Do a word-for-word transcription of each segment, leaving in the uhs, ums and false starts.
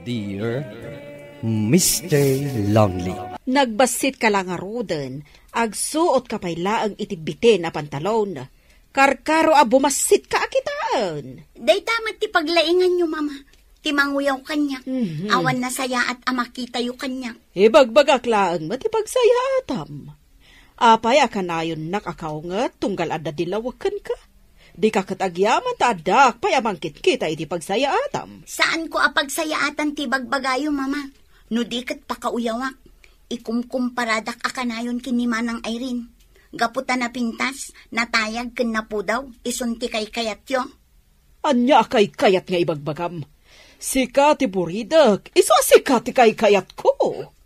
Dear Mister Lonely. Nagbassit ka la ngaruden, agsuot ka pay laeng iti bitin a pantalon. Karkaro a bumassit ka a kitaen. Dayta met ti paglainganyo, Mama. Ti manguyaw kaniak. Mhm. Awan nasayaat a makitayo kaniak. Ibagbagak laeng met ti pagsayaatam. Apay a kanayonnak a kaunget tunggal adda dillawek kenka? Dika ket agyaman ta addaak pay a mangkitkita iti pagsayaatam. Saanko a pagsayaatan ti bagbagayo, Mama. No di ket pakauyawak, ikumkumparadak a kanayon ken ni Manang Irene. Gapu ta napintas, natayag ken napudaw, isun ti kaykayatyo. Ania a kaykayat nga ibagbagam? Sika ti buridek, isu a sika ti kaykayatko.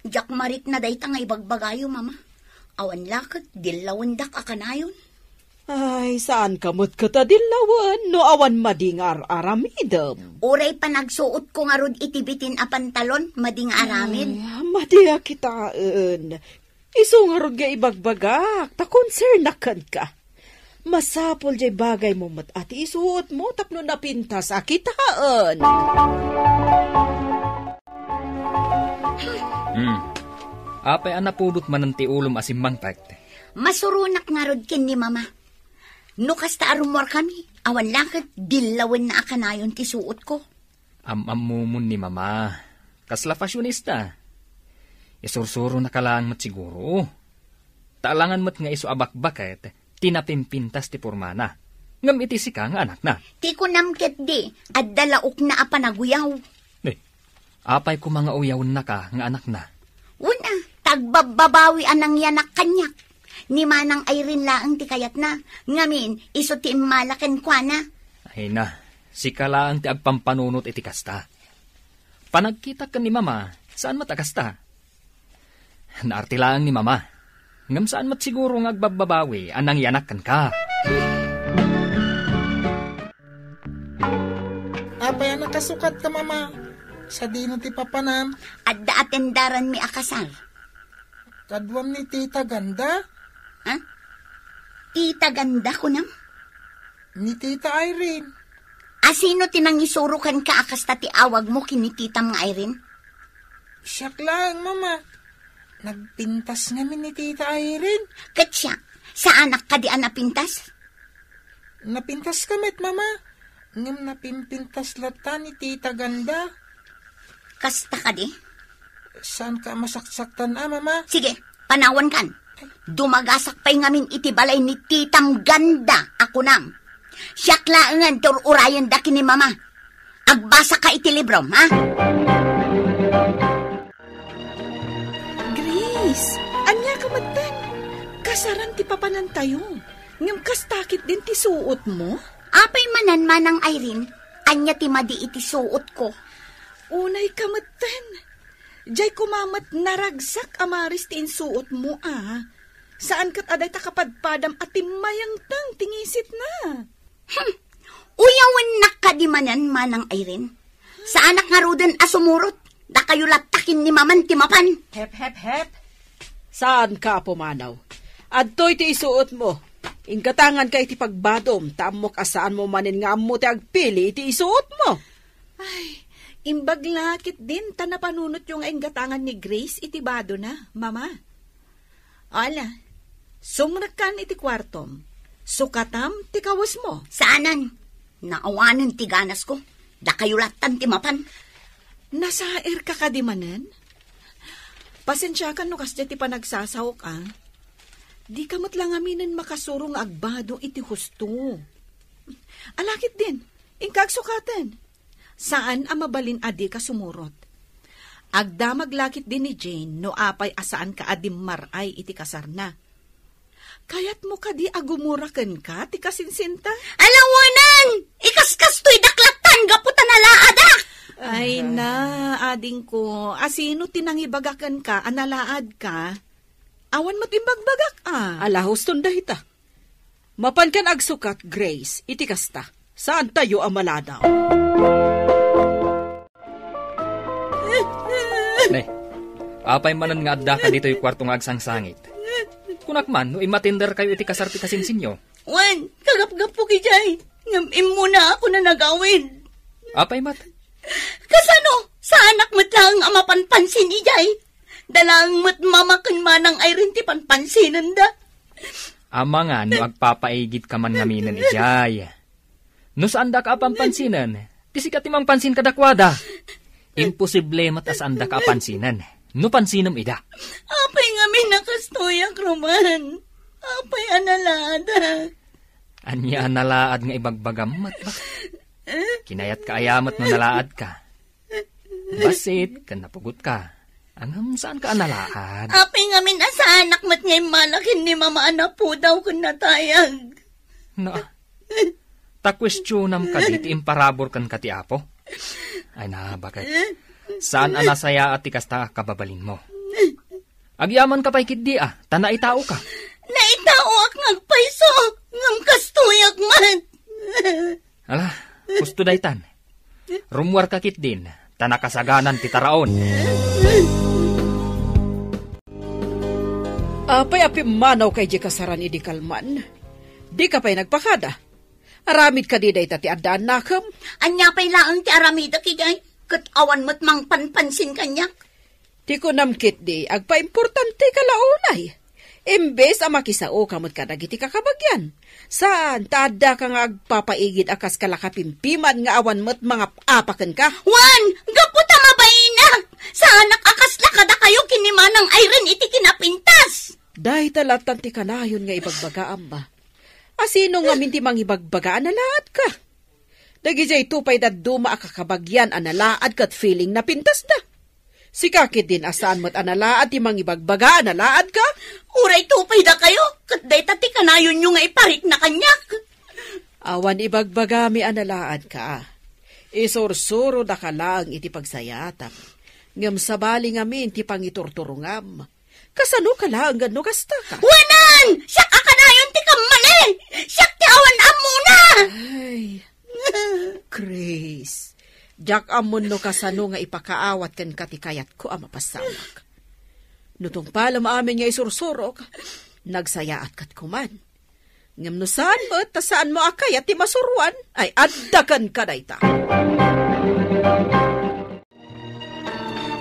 Diak marikna dayta nga ibagbagayo, Mama. Awan la ket dillawendak a kanayon. Ay, saanka met ket a dillawen no awan madi nga ar-aramidem. Uray panagsuotko ngarud iti bitin a pantalon, madi nga aramid. Ay, madi a kitaen. Isu ngarud nga ibagbagak, ta konsernak kenka. Masapul jay bagaymo met a ti isuotmo tapno napintas a kitaen. Hmm. Apay a napudot manen ti ulom a simmangpet? Masuronak ngarud ken ni Mama. No kasta a rummuarkami, awan la ket dillawenna a kanayon ti suotko. Am-ammomon ni Mama. Kasla fashionista. Isursuronaka laeng met siguro. Ta alangan met nga isu a bakbaket ti napimpintas ti pormana. Ngem iti sika nga anakna. Ti kunam ketdi, adda laokna a panaguyaw. Eh, apay koma nga uyawennaka nga anakna? Wen a, ta agbabbabawi a nangyanak kaniak. Ni Manang Irene laeng ti kayatna, ngamin, isu ti immala kenkuana. Ay na, sika laeng ti agpampanunot iti kasta. Panagkitak ken ni Mama, saan met a kasta. Naarti laeng ni Mama. Ngem saan met siguro nga agbabbabawi a nangyanak kenka. Apay a nakasukatka, Mama? Sadino ti papanam? Adda atendaranmi a kasar. Kaduam ni Tita Ganda? Ha? Tita Ganda, kunam? Ni Tita Irene. Asino ti nangisuro kenka a kasta ti awagmo ken ni titam nga Irene? Siak laeng, Mama. Nagpintas ngamin ni Tita Irene. Ket siak, saanak kadi a napintas? Napintaska met, Mama. Ngem napimpintas latta ni Tita Ganda. Kasta kadi? Saanka a masaksaktan a, Mama? Sige, panawankan. Dumagasak pay ngamin iti balay ni Titam Ganda a kunam. Siak laengen ti ur-urayenda ken ni Mama. Agbasaka iti librom, ha? Grace, ania ka metten? Kasaran ti papanantayo. Ngem kasta ketdin ti suotmo? Apay manen, Manang Irene, ania ti madi iti suotko? Unay ka metten. Diay koma met naragsak a maris ti insuotmo, a. Saan ket a dayta kapadpadam a timmayengteng ti ngisitna. Hmm. Uyawennak kadi manen, Manang Irene? Saanak ngaruden a sumurot. Dakayo latta ken ni Maman ti mapan. Hep, hep, hep. Saanka a pumanaw. Adtoy ti isuotmo. Inggatanganka iti pagbadom, ta ammok a saanmo manen nga ammo ti agpili iti isuotmo. Ay, imbag la ketdin ta napanunotyo nga inggatangan ni Grace iti badona, Mama. Ala, sumrekkan iti kuartom. Sukatam ti kawesmo. Saanen. Naawanen ti ganasko. Dakayo lattan ti mapan. Nasairka kadi manen? Pasensiakan no kasdiay ti panagsasaok, a. Dika met la ngaminen makasuro nga agbado iti husto. Ala ketdin, inka agsukaten. Saan a mabalin a dika sumurot. Agdamag la ketdi ni Jane no apay a saanka a dimmar-ay iti kasarna. Kayatmo kadi a gumura kenka ti kasinsinta? Ala wen! Ikaskastoydak lattan gapu ta nalaadak! Ay na, adingko, asino ti nangibaga kenka a nalaadka? Awan met imbagbagak a. Ala, huston dayta. Mapankan agsukat, Grace, iti kasta. Saantayo a maladaw. Ne, apay manen nga addaka ditoy kuarto nga agsangsangit? Kunak man no immatenderkayo iti kasar ti kasinsinyo. Wen, kagapgapok idiay, ngem immunaak a nagawid. Apay met? Kasano? Saanak Panpansin idiay. Dalaeng met Mama ken Manang Irene ti panpansinenda. Amangan no agpapaigidka man ngaminen idiay. No saandaka a panpansinen, ti sika ti mangpansin kadakuada. Imposible met a saandaka a pansinen no pansinem ida. Apay ngamin a kastoyak, Roman? Apay a nalaadak? Ania a nalaad nga ibagbagam met ba? Kinayatka aya met no nalaadka? Bassit ken napugotka. Ngem saanka a nalaad. Apay ngamin a saanak met nga immala ken ni Mama a napudaw ken natayag? No, ta kuestionam kadi ti imparabur kenka ti Apo? Ay na, baket. Saan a nasayaat ti kasta a kababalinmo. Agyamanka pay ketdi a, ta naitaoka. Naitaoak nga agpayso, ngem kastoyak met. Ala, husto daytan. Rummuarka ketdin, ta nakasaganan ti taraon. Apay a pimmanawka idiay kasaran idi kalman? Dika pay nagpakada. Aramid kadi dayta ti addaannakem? Ania pay laeng ti aramidek idiay? Ket awan met mangpanpansin kaniak. Ti kunam ketdi, agpaimportanteka la unay. Imbes a makisaoka met kadagiti kakabagian. Saan, ta addaka nga agpapaigid a kas kalakapimpiman nga awan met mangap-apa kenka. Wen, gapu ta mabainak! Saanak a kasla kadakayo ken ni Manang Irene iti kinapintas! Dayta lattan ti kanayon nga ibagbagaam, a. Asino ngamin ti mangibagbaga a nalaadka? Dagidiayto pay dadduma a kakabagian a nalaad ket feeling na pintasda. Sika ketdin a saan met a nalaad ti mangibagbaga a nalaadka? Uray tupay dakayo, ket dayta ti kanayonyo nga iparikna kaniak. Awan ibagbagami a nalaadka. Isursurodaka laeng iti pagsayaatam. Ngem sabali ngamin ti pangiturturongam. Kasanoka laeng no kastaka? Wanan! Siak a kanayon ti kammali! Siak ti awan ammona! Ay, Grace, diak ammon no kasano nga ipakaawat kenka ti kayatko a mapasamak. No tungpalem amin nga isursurok, nagsayaat ket kuman. Ngem no saan met ta saanmo a kayat ti masuroan, ay adda kenka dayta.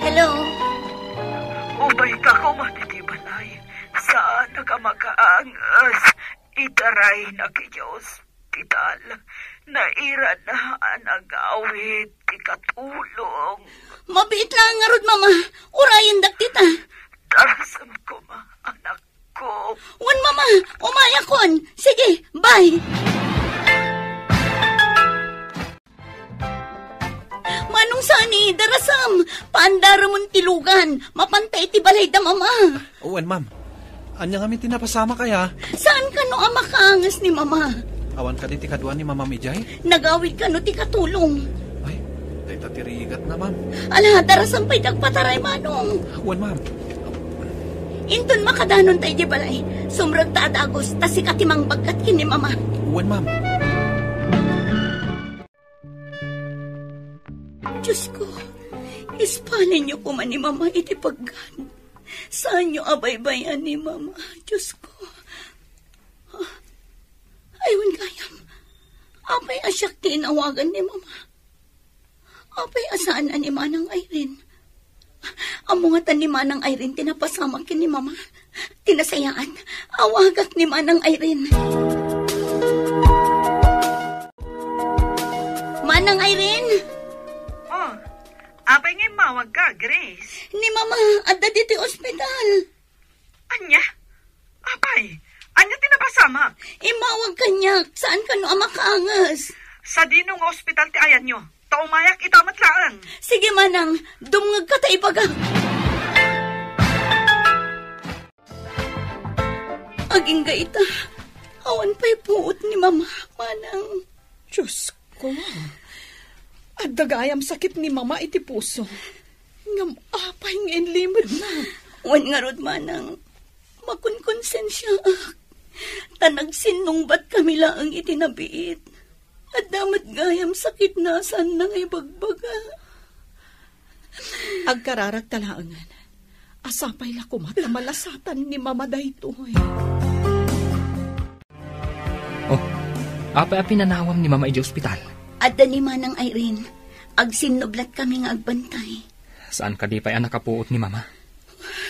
Hello? Umayka koma iti balay. Saanak a makaanges. Itaraynak iti ospital. Nairanna a nagawid ti katulong. Mabiit laeng ngarud, Mama. Urayendak dita. Darasem koma, anakko. Wen, Mama. Umayakon. Sige, bye. Manong Sani, darasam! Paandaramon ti lugan. Mapanta iti balayda, Mama. Wen, ma'am. Ania ngamin ti napasamak aya? Saan kano a makaanges ni Mama? Awan kadi ti kadua ni Mamam idiay? Nagawid kano ti katulong. Ay, dayta ti rigatna, ma'am. Ala, darasam pay dagpataray, Manong. Wen, ma'am. Inton makadanon tayo di balay, sumrek ta a dagus, ta sika ti mangbagkat ken ni Mama. Wen, ma'am. Diyos ko, ispalinyo koma ni Mama iti paggan. Saanyo a baybay-an ni Mama, Diyos ko. Ay, wen gayam. Apay a siak ti inawagan ni Mama? Apay a saan a ni Manang Irene? Ammo ngata ni Manang Irene ti napasamak ken ni Mama. Ti nasayaat, awagak ni Manang Irene. Manang Irene! Oh, apay nga immawagka, Grace? Ni Mama, adda ditoy ospital. Ania? Apay, ania ti napasamak? Immawag kaniak, saan kano a makaanges? Sadino nga ospital ti ayanyo? Ta umayak ita met laeng. Sige, Manang, dumngegka ta ibagak. Agingga ita, awan pay puot ni Mama, Manang. Diyos ko, adda gayam sakit ni Mama iti puso. Ngem apay nga inlimedna? Wen ngarud, Manang, makonkonsensiaak. Ta nagsinnungbat kami laeng iti nabiit. Adda met gayam sakitna a saanna nga ibagbaga. Agkararagta laengen a sapay la koma ta malasatan ni Mama daytoy. Oh, apay a pinanawam ni Mama idiay ospital? Adda ni Manang Irene. Agsinnublat kami nga agbantay. Saan kadi pay a nakapuot ni Mama?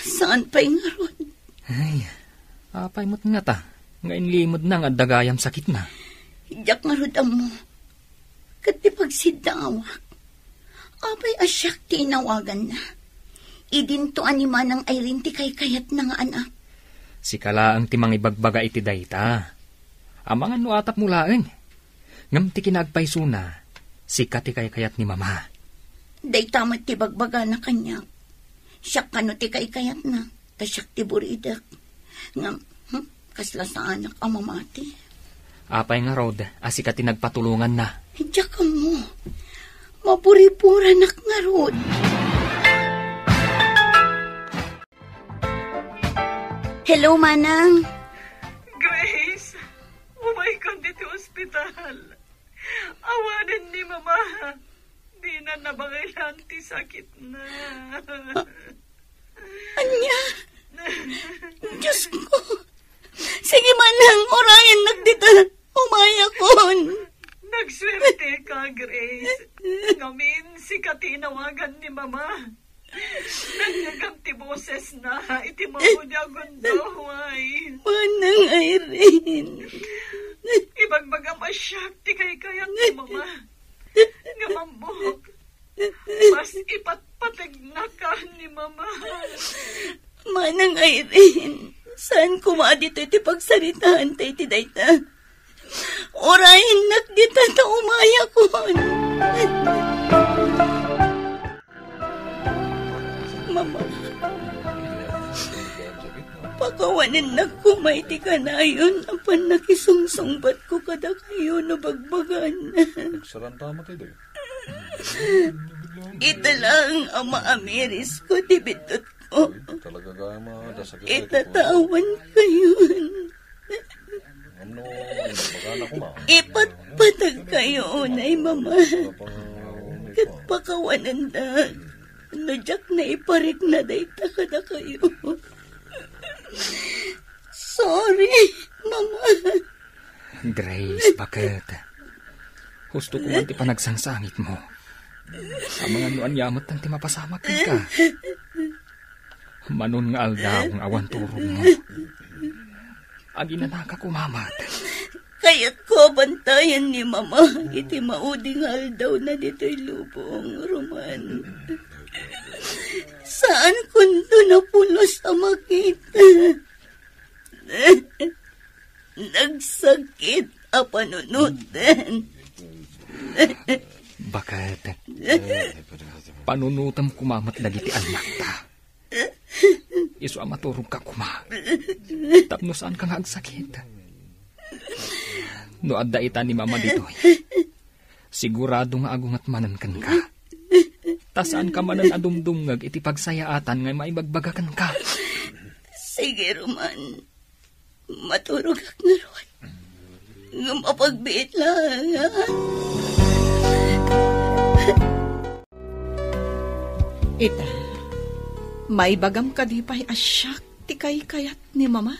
Saan pay ngarud? Ay, apay met ngata nga inlimedna nga adda gayam sakitna? Diak ngarud ammo. Ket ti pagsiddaawak, apay a siak ti inawaganna? Idinto a ni Manang Irene ti kaykayatna nga anak. Sika laeng ti mangibagbaga iti dayta. Amangan no atapmo laeng. Ngem ti kinaagpaysona, sika ti kaykayat ni Mama. Dayta met ti bagbagana kaniak. Siak kano ti kaykayatna, ta siak ti buridek. Ngem, hmm, kasla saanak a mamati. Apay ngarud a sika ti nagpatulonganna? Diak ammo. Mapuripuranak ngarud. Hello, Manang. Grace, umayka ditoy ospital. Awanen ni Mama. Dina nabangilan ti sakitna. Ania? Diyos ko. Sige, Manang, urayennak dita. Umayakon. Nagsuerteka, Grace. Ngamin, sika ti inawagan ni Mama. Nanyegam ti bosesna iti maudi a gundaway. Manang Irene. Ibagbagam a siak ti kaykayat ni Mama. Ngem ammok, mas ipatpategnaka ni Mama. Manang Irene, saan koma a ditoy ti pagsaritaanta iti dayta? Urayennak dita ta umayakon. Mama, pakawanennak koma iti kanayon a pannakisungsungbatko kadakayo no bagbagan. Nagsaranta met idi. Ita laeng a maamirisko ti biddutko. Ay, talaga gayam a dasakit ita iti puso. Tatawan kayon. Ano, nagbaga na ko, ma. Ipatpateg kayo, unay, Mama. Ket pakawanendak no diak naiparikna dayta kadakayo. Sorry, Mama. Grace, baket? Husto ko man ti panagsangsangitmo. Amangan no ania met ti mapasamak kenka. Manon nga aldaw nga awan turogmo. Aginanaka koma met. Kayatko a bantayan ni Mama iti maudi nga aldawna ditoy lubong, Roman. Saan kunto napulos a makita. Nagsakit a panunoten. Baket? Panunotem koma met dagiti annakta. Isu a maturogka koma. Tapno saanka nga agsakit. No adda ita ni Mama ditoy, sigurado nga agunget manen kenka. Ta saanka manen a dumdumngeg iti pagsayaatan nga maibagbaga kenka. Sige, Roman. Maturogak ngarud. Ngem apagbiit laeng, ha? Ita, maibagam kadi pay a siak ti kaykayat ni Mama?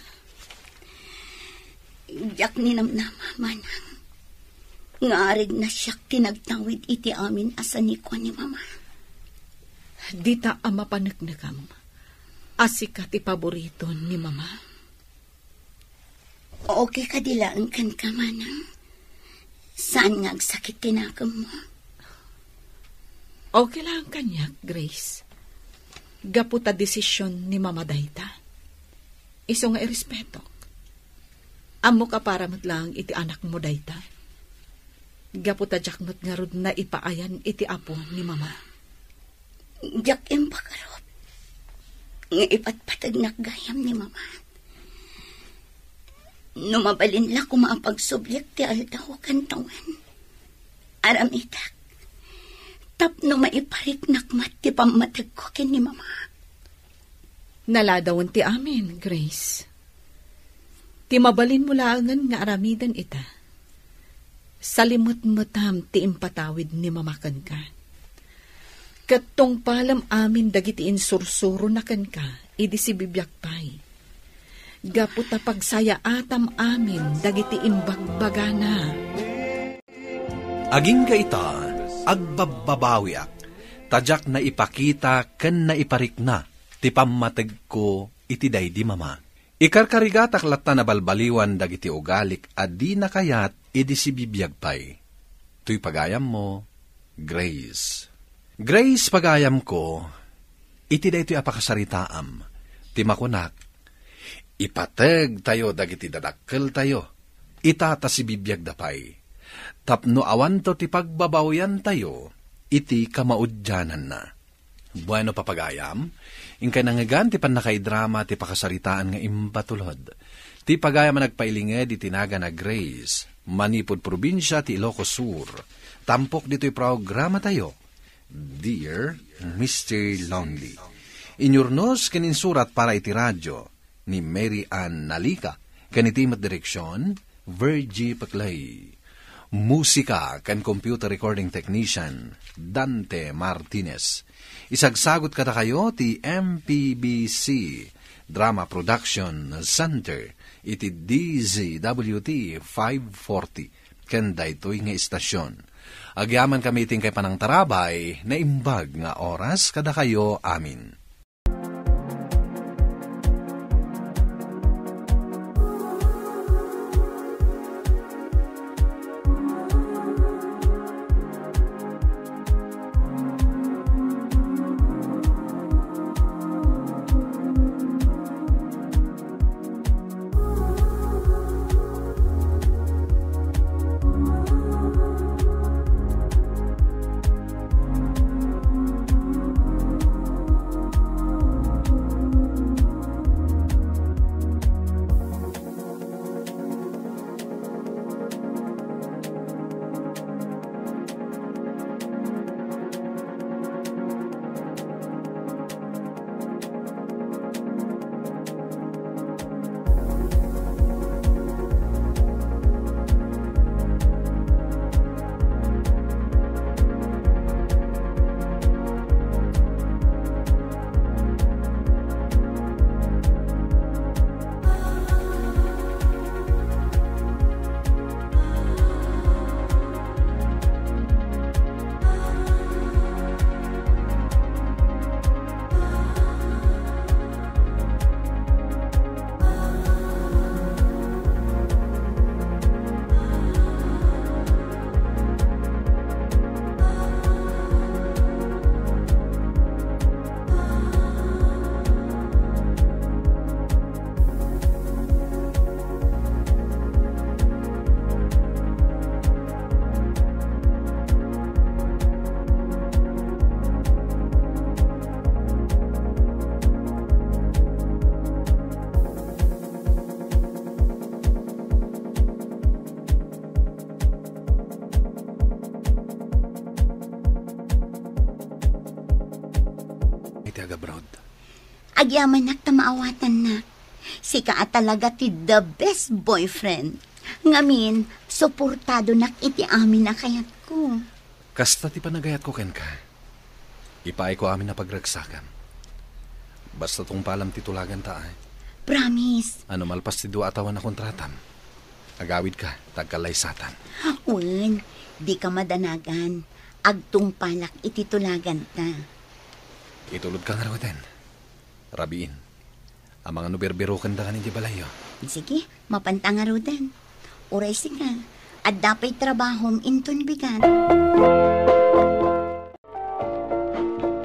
Diak ninamnama, Manang, nga aregna siak ti nagtawid iti amin a sanikua ni Mama. Dita a mapaneknekam a sika ti paboriton ni Mama. Okay kadi laeng kenka, Manang? Saan nga agsakit ti nakemmo? Okay laeng kaniak, Grace. Gapu ta desisyon ni Mama dayta. Isu nga irespetok. Ammok a para met laeng iti anakmo dayta. Gapu ta diak met ngarud naipaayan iti Apo ni Mama. Diak impakarup nga ipatpategnak gayam ni Mama. No mabalin la koma a pagsublik ti aldaw ken tawen, aramidek tapno maipariknak met ti pammategko ken ni Mama. Naladawen ti amin, Grace. Ti mabalinmo laengen nga aramiden ita, salimetmetam ti impatawid ni Mama kenka. Ket tungpalem amin dagiti insursurona kenka idi sibibiag pay, gapu ta pagsayaatam amin dagiti imbagbagana. Agingga ita, agbabbabawiak. ta diak naipakita ken naiparikna ti pammategko iti daydi Mama. Ikarkarigatak latta nabalbaliwan dagiti ugalik a dina kayat idi sibibiag pay. Toy pagayammo, Grace. Grace, pagayamko, iti daytoy a pakasaritaam, ti makunak, ipategtayo dagiti dadakkeltayo, ita ta sibibiagda pay, tapno awanto ti pagbabawiantayo iti kamaudiananna. Bueno, papagayam, inkay nangngegan ti pannakaidrama ti pakasaritaan nga imbatulod. Ti pagayam a nagpailinged iti nagan a Grace, manipud probinsia ti Ilocos Sur. Tampok ditoy programatayo, Dear Mister Lonely. Inyurnos ken insurat para iti radio ni Mary Ann Nalica, ken iti met direksion, Virgie Paclay. Musika ken computer recording technician, Dante Martinez. Isagsagut kadakayo ti M P B C Drama Production Center iti D Z W T five forty ken daytoy nga istasion. Agyamankami iti inkay panangtarabay, naimbag nga oras kadakayo amin. Iti agabroad. Agyamanak ta maawatannak. Sika a talaga ti the best boyfriend. Ngamin, suportadonak iti amin a kayatko. Kasta ti panagayatko kenka. Ipaayko amin a pagragsakam. Basta tungpalam ti tulaganta, ay. Promise. Ano malpas ti dua a tawen a kontratam, agawidka, ta agkallaysatan. Wen, dika madanagan. Agtungpalak iti tulaganta. Itulodka ngaruden. Rabiin. Amangan no birbiroken dangan iti balayyo. Sige, mapanta ngaruden. Uray sika, adda pay trabahom inton bigat.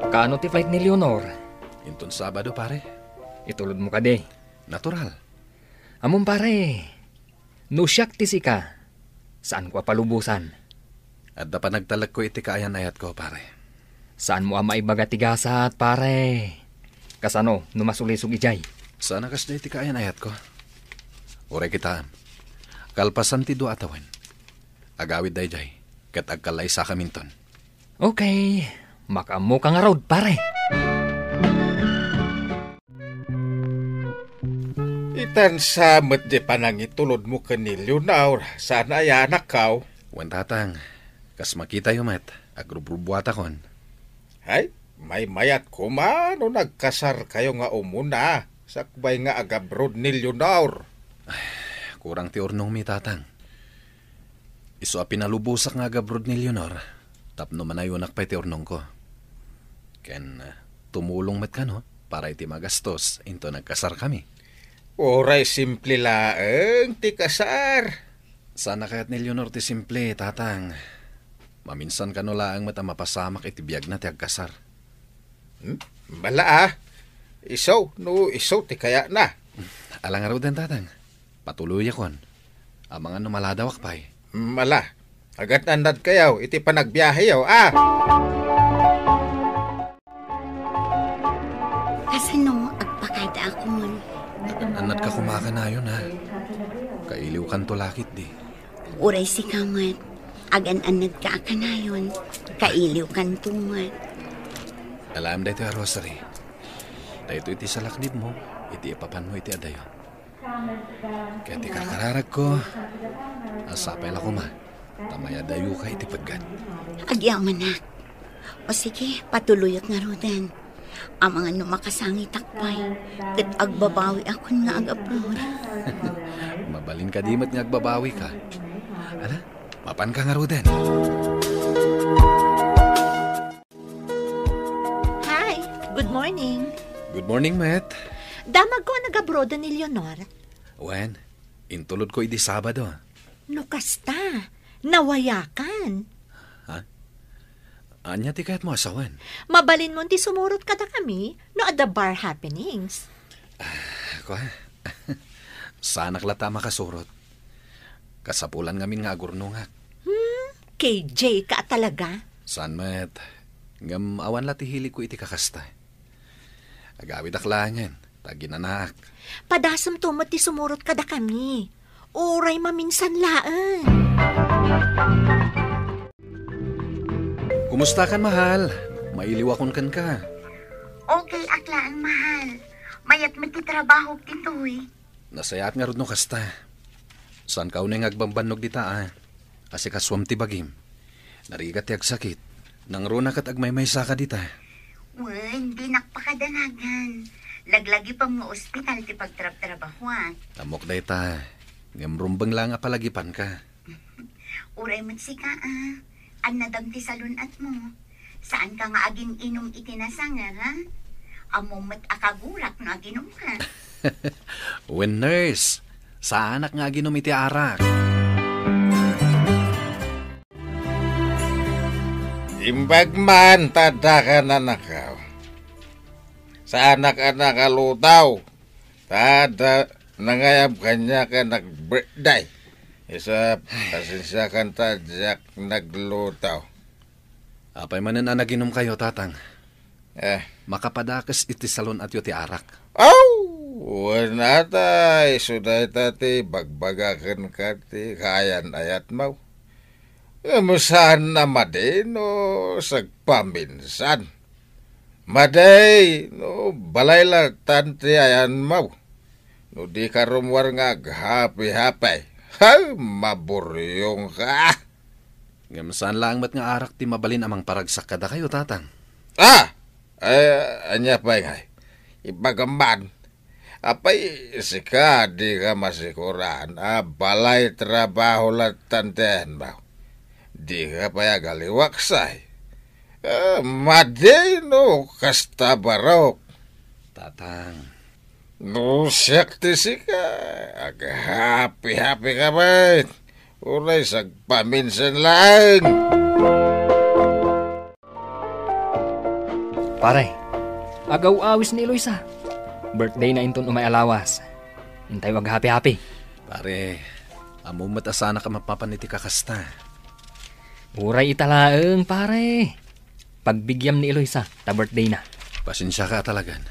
Kaano ti flight ni Leonor? Inton Sabado, pare. Itulodmo kadi? Natural. Ammom, pare, no siak ti sika, saanko a palubosan. Adda panagtalekko iti kaayan-ayatko, pare. Saanmo a maibaga ti gasat, pare. Kasano no masulisog idiay? Saan a kasdiay ti kaayan-ayatko. Uray kita, kalpasan ti dua a tawen, agawid daydiay, ket agkallaysakaminton. Okay, makaammoka ngarud, pare. Itan sa met di panangitulodmo ken ni Leonor, saan aya a nakkaw? Wen, tatang, kas makitayo met, agrubrubuatakon. Ay, maymayat koma no nagkasarkayo nga umuna, sakbay nga agabrod ni Leonor. Ay, kurang ti urnongmi, tatang. Isu a pinalubosak nga agabrod ni Leonor, tapno manayonak pay ti urnongko. Ken, ah, tumulong met kano para iti magastos inton agkasarkami. Uray simple laeng ti kasar. Saan a kayat ni Leonor ti simple, Tatang. Maminsan kano laeng met a mapasamak iti biagna ti agkasar. Hmm? Bala, ah. Isu, no isu ti kayatna. Ala ngaruden, Tatang. Patuloyakon. Amangan no maladawak pay. Mala, agatnannad kayo iti panagbiaheyo, a. Kasano agpakadaakon? Agan-annadka koma kanayon, a. Kailiwkanto la ketdi. Uray sika met, agan-annadka a kanayon, kailiwkanto met. Alaem daytoy a rosary. Daytoy ti salaknibmo iti ipapanmo iti adayo. Ket ti karkararagko, a sapay la koma ta mayadayoka iti peggat. Agyamanak. O sige, patuloyak ngaruden. Amangan no makasangitak pay, ket agbabawiakon nga ag-abroad. Mabalin kadi met nga agbabawika. Ala, mapanka ngaruden. Hi, good morning. Good morning, Met. Damagko a nag-abroad ni Leonor. Wen, intulodko idi Sabado. No kasta, nawayakan. Ha? Ania ti kayatmo a sawen? Mabalinmon ti sumurot kadakami no adda bar happenings. Kua, saanak latta a makasurot. Kasapulan ngamin nga agurnongak. Hmm, K J ka talaga. Saan met, ngem awan la ti hiligko iti kakasta. Agawidak laengen, ta aginanaak. Padasemto met ti sumurot kadakami. Uray maminsan laeng. Kumustakan, mahal? Mailiwakon kenka. Okay ak laeng, mahal. Mayat met ti trabahok ditoy. Nasayaat ngarud no kasta. Saanka unay nga agbambannog dita, a. Asikasuam ti bagim. Narigat ti agsakit. Nangruna ket agmaymaysaka dita. Wen, dinak pakadanagan. Laglagipem nga ospital ti pagtrabtrabahoak. Ammok dayta. Ngem rumbeng laeng a palagipanka. Uray met sika, a. Annadam ti salun-atmo. Saanka nga agin-inum iti nasanger, a? Ammom met a kagurak no aginumka. Wen, nurse, saanak nga aginum iti arak. Imbag man ta adda ka nanakaw. Saanak a nakalutaw. Ta adda nangayab kaniak a nag-birthday. Isu, pasensiakan ta diak naglutaw. Apay manen a naginumkayo, Tatang? Eh. Makapadakes iti salun-atyo ti arak. Aw! Wen ata, isu dayta ti bagbaga kenka ti kaayan-ayatmo. Ngem saan a madi no sagpaminsan. Madi no balay latan ti ayanmo. No dika rummuar nga aghapi-hapi. Hay, maburyongka! Ngem saan laeng met nga arak ti mabalin a mangparagsak kadakayo, Tatang. Ah! Ay, ania pay ngay? Ibagam man, apay sika dika masikuran a balay trabaho latan ti ayanmo? Dika pay agaliwaksay? Ah, madi no kasta barok. Tatang. No siak ti sika, aghapi-hapika met. Uray sagpaminsan laeng. Pare, agaw-awis ni Eloisa. Birthday na inton umay a lawas. Intayo aghapi-hapi. Pare, ammom met a saanak a mapmapan iti kakasta. Uray ita laeng, pare. Pagbigyam ni Eloisa ta birthday na. Pasensiaka a talagan.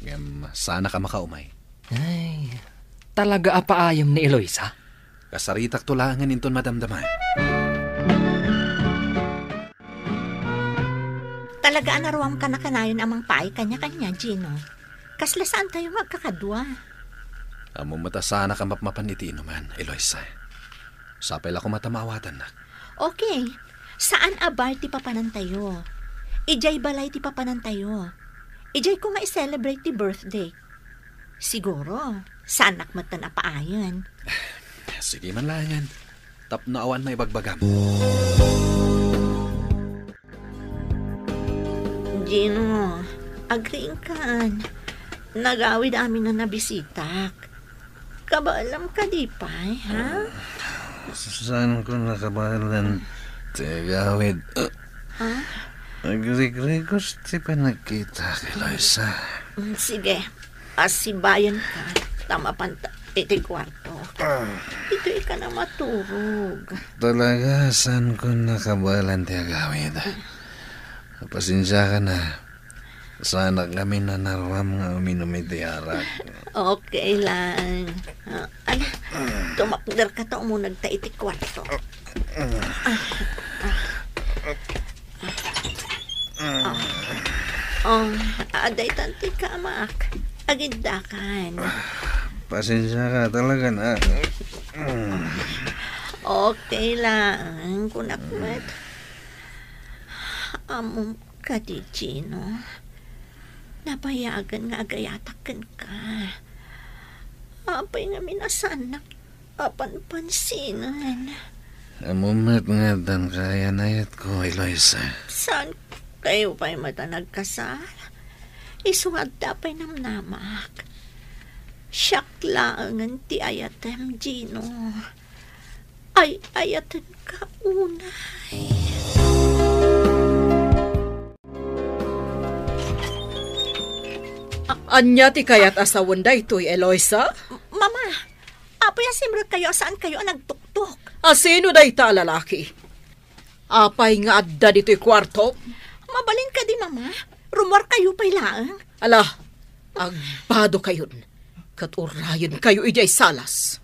Ngem saanak a makaumay. Ay, talaga a paayem ni Eloisa? Kasaritakto laengen inton madamdama. Talaga a naruamkan a kanayon a mangpaay kaniakaniak, Gino. Kasla saantayo nga agkakadua. Ammom met a saanak a mapmapan iti inuman, Eloisa. Sapay la koma ta maawatannak. Okay. Saan a bar ti papanantayo. Idiay balay ti papanantayo. Idiay ko nga i-celebrate ti birthday. Siguro, saanak met a paayen. Sige man laengen. Tapno awan maibagbagam. Gino, agriingkan. Nagawid amin a nabisitak. Kabaelam kadi pay, ha? Saanko nakabaelan ti agawid. Ha? Agrigrigos ti panagkitak, Eloisa. Mm, sige. Asibayanka, ta mapanta iti kuarto. Ah. Ditoyka na maturog. Talaga, saanko nakabaelan ti agawid. Pasensiaka na. Saanak ngamin a naruam nga uminum iti arak. Okay lang. Ah, ala, tumakderka ta umunegta iti kuarto. Ah, ah, ah. Oh, adda itan ti kamak. Agiddakan. Pasensiaka talaga na. Okay lang, kunak met. Ammom kadi, Gino, nabayagen nga agayatak kenka. Apay ngamin a saannak a panpansinan? Ammom met nga addan kaayan-ayatko, Eloisa. Saankayo pay met a nagkasar? Isu nga adda pay namnamak. Siak laengen ti ayatem, Gino. Ay-ayatenka unay. A-, ania ti kayat a sawen daytoy, Eloisa? M-, Mama, apay a simrekkayo a saankayo a nagtuktok? A sino dayta a lalaki? Apay nga adda ditoy kuarto? Mabalin kadi, Mama? Rummuarkayo pay laeng. Ala, agbadokayon, ket urayenkayo idiay salas.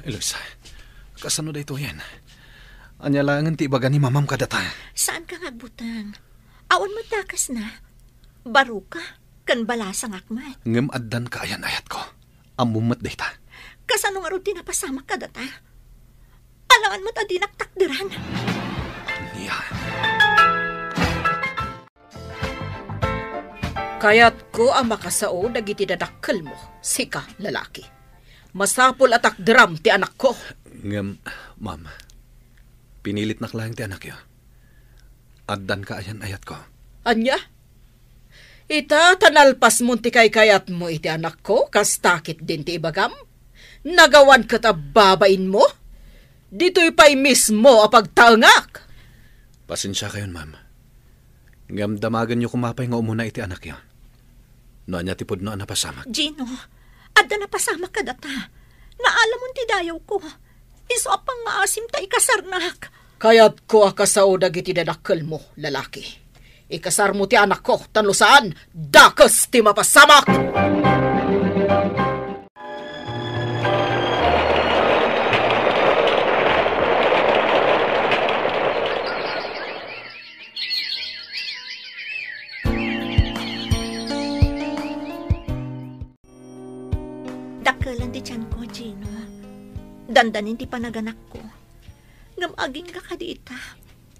Eloisa, kasano daytoyen? Ania laengen ti ibaga ni Mamam kadata? Saanka nga agbuteng. Awan met dakesna. Baroka, ken balasangak met. Ngem addan kaayan-ayatko. Ammom met dayta. Kasano ngarud ti napasamak kadata? Alangan met a dinak takderan. Nia. Kayatko a makasao dagiti dadakkelmo, sika, lalaki. Masapul a takderam ti anakko. Ngem, ma'am, pinilitnak laeng ti anakyo. Addan kaayan-ayatko. Ania? Ita, ta nalpasmon ti kaykayatmo iti anakko, kasta ketdin ti ibagam? Nagawan ket a babainmo? Ditoy pay mismo a pagtaengak. Pasensiakayon, ma'am. Ngem damagenyo koma pay nga umuna iti anakyo. No ania ti pudno a napasamak. Gino, adda napasamak kadata. Naalamon ti dayawko. Isu a pangngaasim ta ikasarnak. Kayatko a kasao dagiti dadakkelmo, lalaki. Ikasarmo ti anakko, ta no saan, dakes ti mapasamak! Dakkelen ti tianko, Gino. Dandanin ti panaganakko. Ngem agingga kadi ita,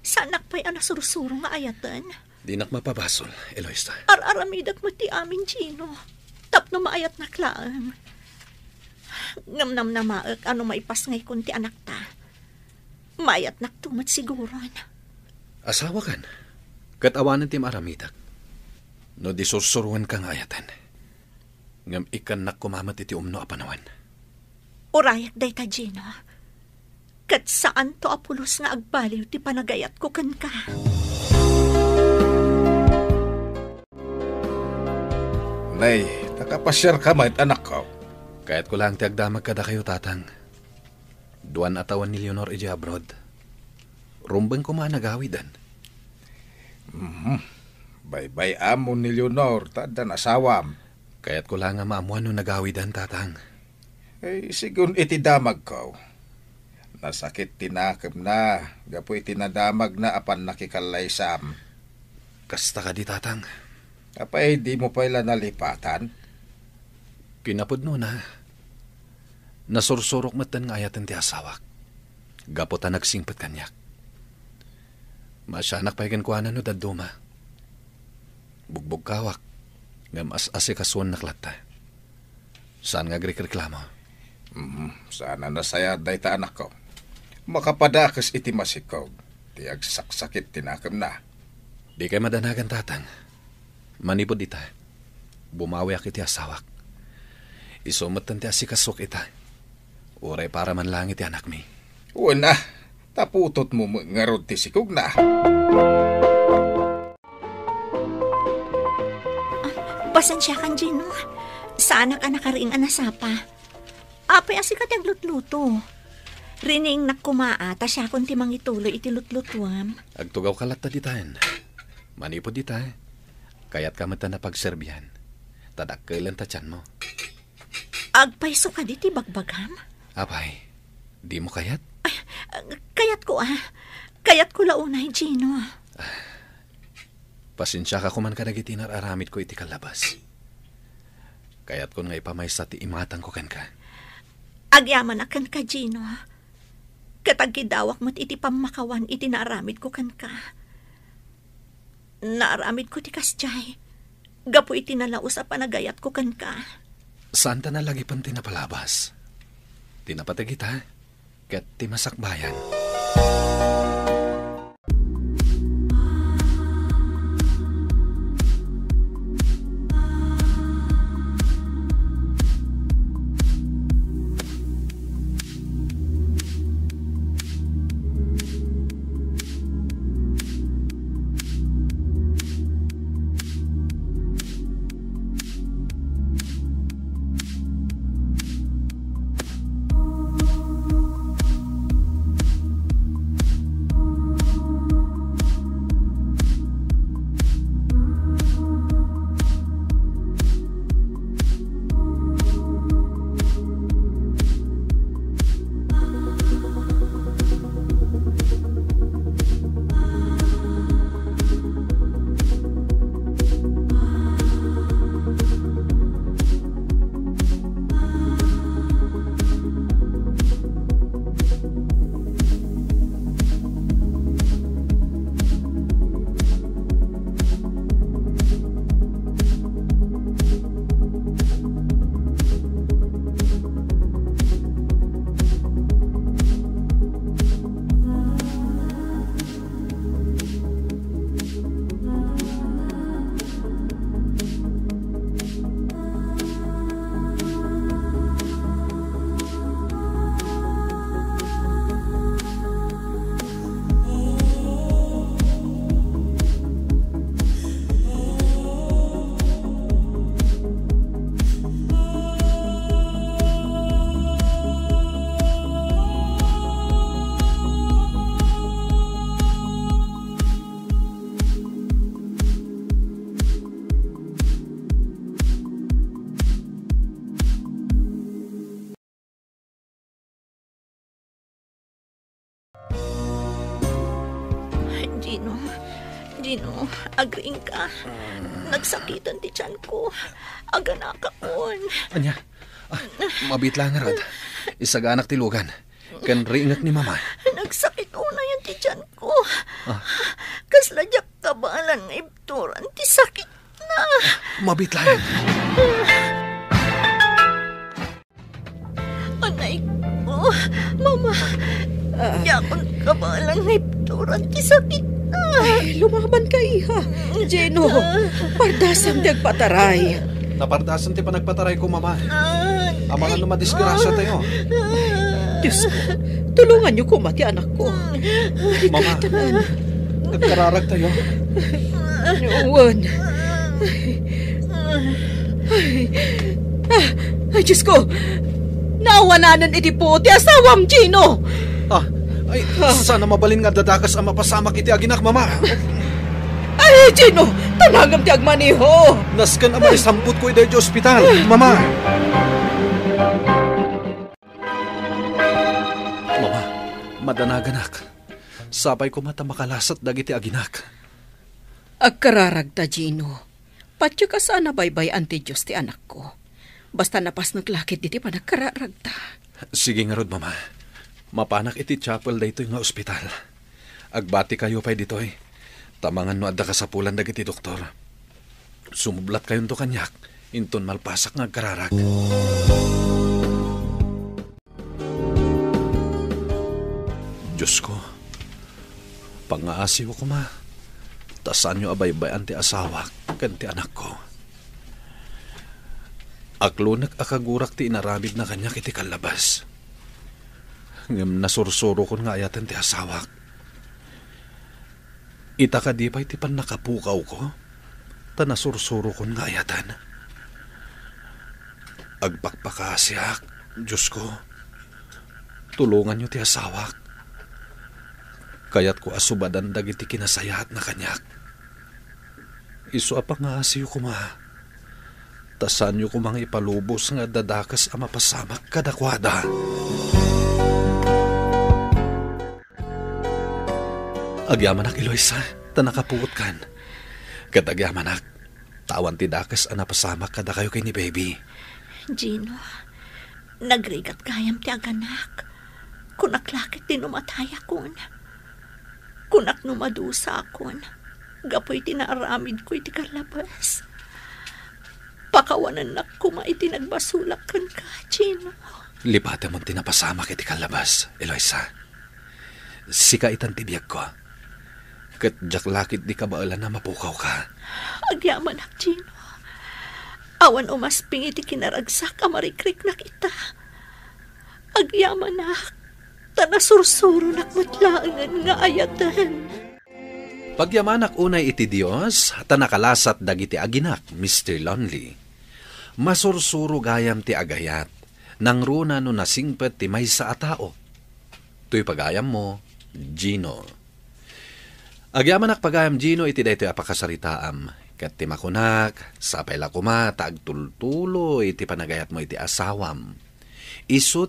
saanak pay a nasursuro nga ayaten. Dinak mapabasol, Eloisa. Ar-aramidek met ti amin, Gino, tapno maayatnak laeng. Ngem namnamaek a no maipasngaykon ti anakta, maayatnakto met siguron. Asawakan, ket awanen ti maaramidek no di sursuroenka nga ayaten. Ngem ikkannak koma met iti umno a panawen. Urayak dayta, Gino. Ket saanto a pulos nga agbaliw ti panagayatko kenka. Nay, nakapasiarka met, anakko? Kayatko laeng ti agdamag kadakayo, tatang. Duan a tawen ni Leonor idiay abroad. Rumbeng koma a nagawiden. Mhm. Baybay-am ni Leonor ta addan asawam. Kayatko laeng a maamuan no nagawiden, tatang. Eh, sigun iti damagko. Nasakit ti nakemna gapu iti nadamagna a pannakikallaysam. Kasta kadi, tatang? Apay, dimo pay la nalipatan? Kinapudnona, nasursurok metten nga ayaten ti asawak, gapu ta nagsingpet kaniak. Maasianak pay kenkuana no dadduma. Bugbugkawak, ngem as-asikasuennak latta. Saan nga agrikreklamo? Mhm, saan a nasayaat dayta, anakko. Makapadakes iti masikog ti agsaksakit ti nakemna. Dikay madanagan, Tatang. Manipud ita, bumawiak iti asawak. Isu metten ti asikasuak ita. Uray para man laeng iti anakmi. Wen a, ta putotmo met ngarud ti sikogna. Pasensiakan, Gino. Saanak a nakariing a nasapa. Apay a sika ti aglutluto? Riningnak koma a ta siakon ti mangituloy iti lutlutuam. Agtugawka latta ditaen. Manipud dita, kayatka met a pagserbian. Ta dakkelen ta tianmo. Agpayso kadi ti bagbagam? Apay, dimo kayat? Ay, kayatko a. Kayatko la unay, Gino. Pasensiaka koman kadagiti nar-aramidko iti kallabas. Kayatkon nga ipamaysa ti imatangko kenka. Agyamanak kenka, Gino. Ket agkidawak met iti pammakawan iti naaramidko kenka. Naaramidko ti kasdiay gapu iti nalaus a panagayatko kenka. Saan ta nalagipen ti napalabas, ti napateg ita, ket ti masakbayan. Gino, Gino, agriingka. Nagsakiten ti tianko. Aganakakon. Ania? Ah, mabiit laeng ngarud. Isaganak ti lugan. Ken riingek ni Mama. Nagsakit unayen ti tianko. Ah. Kasla diak kabaelan nga ibturan ti sakitna. Mabiit laeng. Anay ko, Mama. Ah. Diakon kabaelan nga ibturan ti sakitna. Ay, lumabanka, iha. Gino, pardasam ti agpataray. Napardasam ti panagpatarayko, Mama. Ah. Amangan no madisgrasiatayo. Diosko, tulonganyo koma ti anakko. Mama, agkararagtayo. Wen. Ay, ay, ah, ay, Diosko! Naawananen iti puot ti asawam, Gino! Ah, ay, ah, saan a mabalin nga addadakas a mapasamak iti aginak, Mama? Ay, Gino! Tanagem ti agmaneho! Nasken a maisambutko idiay ospital, Mama! Mama, madanaganak. Sapay koma ta makalasat dagiti aginak. Agkararagta, Gino. Patiek a saan a baybay-an ti Dios ti anakko. Basta napasnek la ketdi ti panagkararagta. Sige ngarud, Mama. Mapanak iti chapel daytoy nga ospital. Agbatikayo pay ditoy. Ta amangan no adda kasapulan dagiti doktor. Sumublatkayonto kaniak, inton malpasak nga agkararag. Diosko, pangngaasiyo koma. Ta saanyo a baybay-an ti asawak ken ti anakko. Aklonek a kagurak ti inaramidna kaniak iti kallabas. Ngem nasursurokon nga ayaten ti asawak. Ita kadi pay ti pannakapukawko, ta nasursurokon nga ayaten. Agpakpakaasiak, Diosko. Tulonganyo ti asawak. Kayatko a subadan dagiti kinasayaatna kaniak. Isu a pangaasiyo koma, ta saanyo koma nga ipalubos nga adda dakes a mapasamak kadakuada. Agyamanak, Eloisa, ta nakapukotkan. Ket agyamanak, ta awan ti dakes a napasamak kadakayo ken ni Baby. Gino, nagrigat gayam ti aganak. Kunak la ket ti no matayakon. Kunak no madusakon. Gapu iti naaramidko iti kallabas. Pakawanennak koma iti nagbasolak kenka, Gino. Lipatemon ti napasamak iti kallabas, Eloisa. Sika itan ti biagko. Ket diak la ketdi kabaelan a mapukawka. Agyamanak, Gino. Awan umasping iti kinaragsak a marikriknak ita. Agyamanak, ta nasursuronak met laengen nga ayaten. Pagyamanak unay iti Dios, ta nakalasat dagiti aginak, Mister Lonely. Masursuro gayam ti agayat, nangruna no nasingpet ti maysa a tao. Toy pagayammo, Gino. Agyamanak pagayam, Gino, iti daytoy a pakasaritaam. Ket ti makunak, sapay la koma ta agtultuloy ti panagayatmo iti asawam. Isu